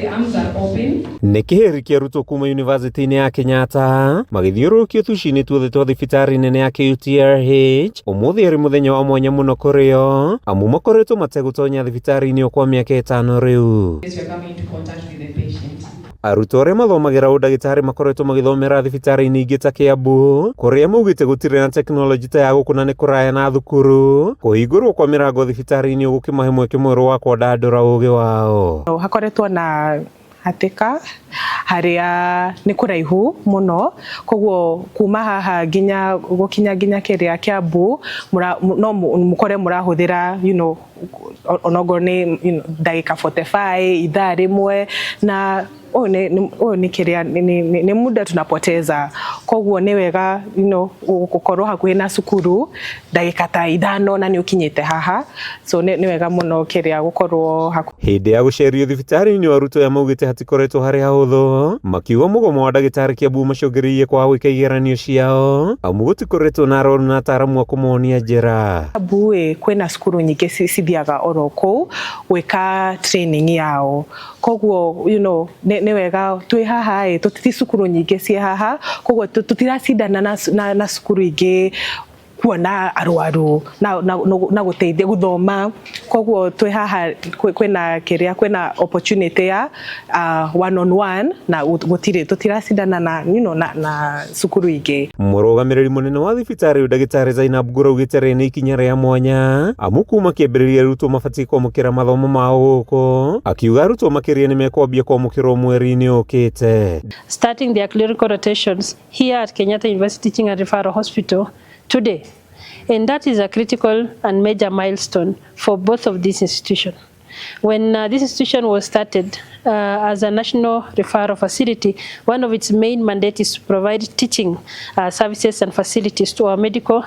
The arms are open. Nĩ kĩhĩri kĩa arutwo kuma yunivasĩtĩ-inĩ ya Kenyatta magĩthiũrũrũkio tuci-inĩ tuothe twa thibitarĩ nene ya KUTRH ũmũthĩ arĩ mũthenya wa mwanya mũno kũrĩ o amu makoretwo mategũtonya thibitarĩ-inĩ ĩyo kwa mĩaka ĩtano rĩu. Yes, you are coming into contact with the patient. Arutwo arĩa mathomagĩra ũndagĩtarĩ makoretwo magĩthomera thibitarĩ-inĩ ingĩ ta Kiambu kũrĩa maugĩte gũtirĩ na tekinoronjĩ ta ya gũkũ na nĩ kũraya na thukuru. Kũhingũrwo kwa mĩrango thibitarĩ-inĩ gũkĩmahe mweke mwerũ wa kwandandũra ũgĩ wao. Hakoretwo na hatĩka harĩa nĩ kũraihu mũno, koguo kuma haha nginya gũkinya nginya kĩrĩa Kiambu no mũkore mũrahũthĩra onokorwo nĩ ndagĩka 45, ithaa rĩmwe, na ũyũ nĩ kĩrĩa nĩ muda tunapoteza. Koguo nĩ wega gũkorwo hakuhĩ na cukuru ndagĩka ta 5 na nĩ ũkinyĩte haha, so nĩ wega mũno kĩrĩa gũkorwo hakuhĩ. Hĩndĩ ya gũcerio thibitarĩ-inĩ arutwo aya maugĩte hatikoretwo harĩ hahũthũ, makiuga mũgomo wa ndagĩtarĩ Kiambu macũngĩrĩirie kwaga gwĩka igeranio ciao amu gũtikoretwo na arwaru na ataaramu a kũmonia njĩra. Kiambu ĩ kwĩna cukuru nyingĩ cithiaga oro kũu gwĩka training yao, koguo nĩ wega twĩ haha ĩ tũti cukuru nyingĩ ciĩ haha, koguo tũtiracindana na cukuru ingĩ kuona arwaru na gũteithia gũthoma, koguo twĩ haha kwĩna kĩrĩa kwĩna opportunity ya one on one na gũtirĩ tũtiracindana na na cukuru ingĩ. Mũrũgamĩrĩri mũnene wa thibitarĩ ndagĩtarĩ Zainab Ngũrũ augĩte rĩrĩ nĩ ikinya rĩa mwanya amu kuma kĩambĩrĩria arutwo mabatiĩ kwamũkĩra mathomo mao gũkũ, akiuga arutwo makĩria nĩ mekwambia kwamũkĩrwo mweri-inĩ ũkĩte. Starting their clinical rotations here at Kenyatta University Teaching and Referral Hospital today. And that is a critical and major milestone for both of these institutions. When this institution was started as a national referral facility, one of its main mandates is to provide teaching services and facilities to our medical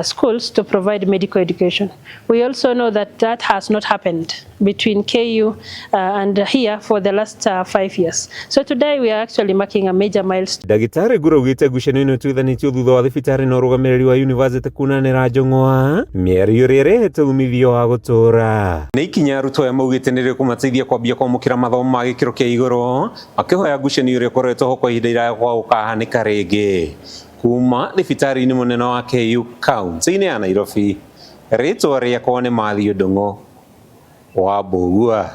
schools to provide medical education. We also know that that has not happened between KU and here for the last 5 years. So today we are actually marking a major milestone. Ndagĩtarĩ Ngũrũ augĩte ngucanio ĩno ĩtuithanĩtio thutha wa thibitarĩ na ũrũgamĩrĩri wa yunivasĩtĩ kunanĩra njũng'wa mĩario ĩrĩa ĩrehete umithio wa gũtũũra. Nĩ ikinya arutwo aya maugĩte nĩ rĩkũmateithia kwambia kwamũkĩra mathomo ma gĩkĩro kĩa igũrũ makĩhoya ngucanio ĩrĩa ĩkoretwo ho kwa ihinda iraya kwa gũkahanĩka rĩngĩ. Kuma thibitarĩ-inĩ mũnene wa KU kaunti-inĩ ya Nairobi, rĩtwa rĩakwa nĩ Matthew Ndung'u wa Mbũgua.